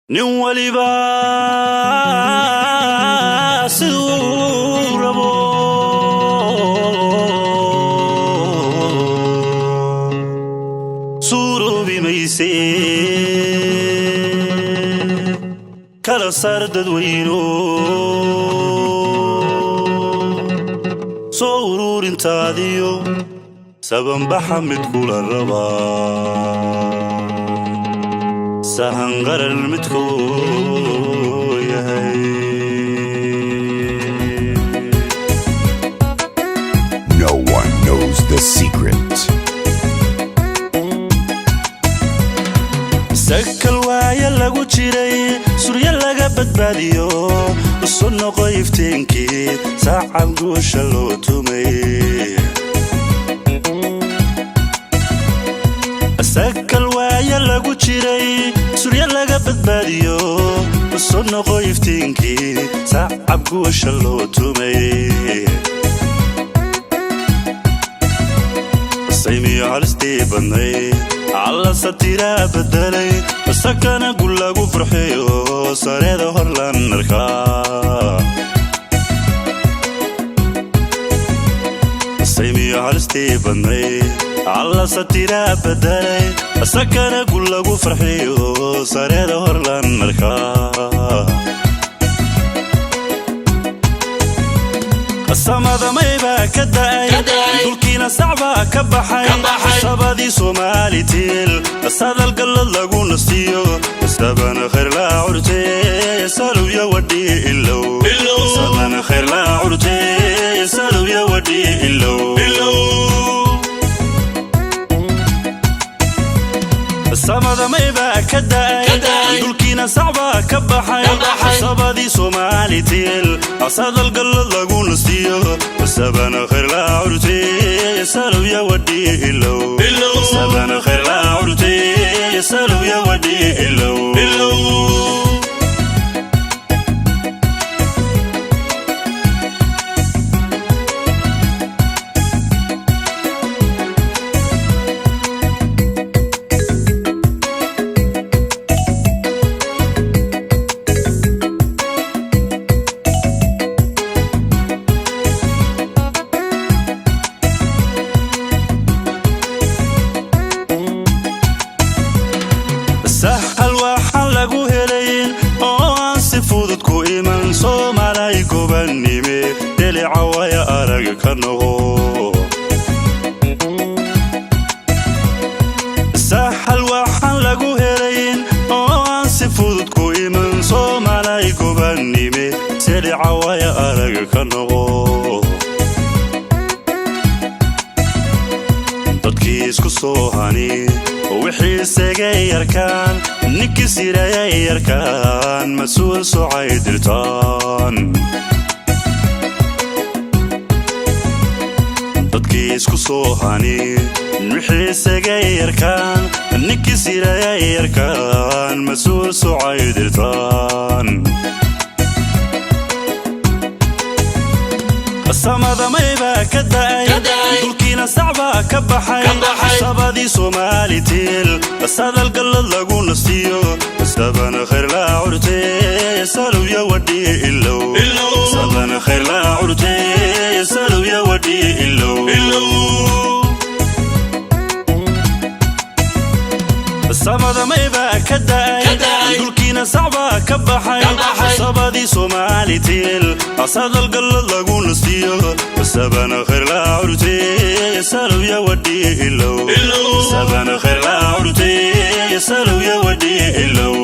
Nin waliba siduu rabo suuroobi mayse, kala saar dadweyno, soo uruurintaadiyo sabanbaxa mid kula rabaa, sahan qaran midkuu yahay. No one knows the secret. Sakal waaya lagu jiray, suryo laga badbaadiyo, isu noqo iftiinkii saacab guusha loo tumay. Sakal waaya lagu jiray, suryo laga badbaadiyo, isu noqo iftiinkii saacab guusha loo tumay. Saymiyo halistii badnay Alla satiraa bedelay, sakana gul lagu farxiyo, sareeda hor lan arkaa. Saymiyo halistii badnay Alla satiraa bedelay, sakana gul lagu farxiyo, sareeda hor lan arkaa. Samadamaybaa ka da'ay, dhulkiina sacbaa ka baxay, sabadii Soomaalitiil sadal gallad lagu nastiyo, sabana khayr laa curte, salowya wadhi ilow, sabana khayr laa curte, salowya wadhi ilow. Samadamaybaa ka da'ay, dhulkiina sacbaa ka baxay, sabadii Soomaalitiil sadal gallad lagu nastiyo, sabana khayr laa curte, salowya wadhi ilow, sabana khayr laa curte, salowya wadhi ilow. Sahal waxaan lagu helayn oo aan si fudud ku iman, Soomaalay gobannime dhelica waya arag ka noqo. Sahal waxaan lagu helayn oo aan si fudud ku iman, Soomaalay gobannime selica waya arag ka noqo. Dadkii isku soo hani wixii isagay yarkaan, ninkii sirayay yarkaan, mas-uul socay dirtaan. Dadkii isku soo hani wixii isagay yarkaan, ninkii sirayay yarkaan, mas-uul socay dirtaan. Samadamaybaa ka da'ay, dhulkiina sacbaa ka baxay, sabadii Soomaalitiil sadal gallad lagu nastiyo, sabana khayr laa curte, salowya wadhi ilow, sabana khayr laa curte, salowya wadhi ilow. Samadamaybaa ka da'ay, dhulkiina sacbaa ka baxay, sabadii Soomaalitiil sadal gallad lagu nastiyo, sabana khayr laa curte, salowya wadhi ilow, sabana khayr laa curte, salowya wadhi ilow.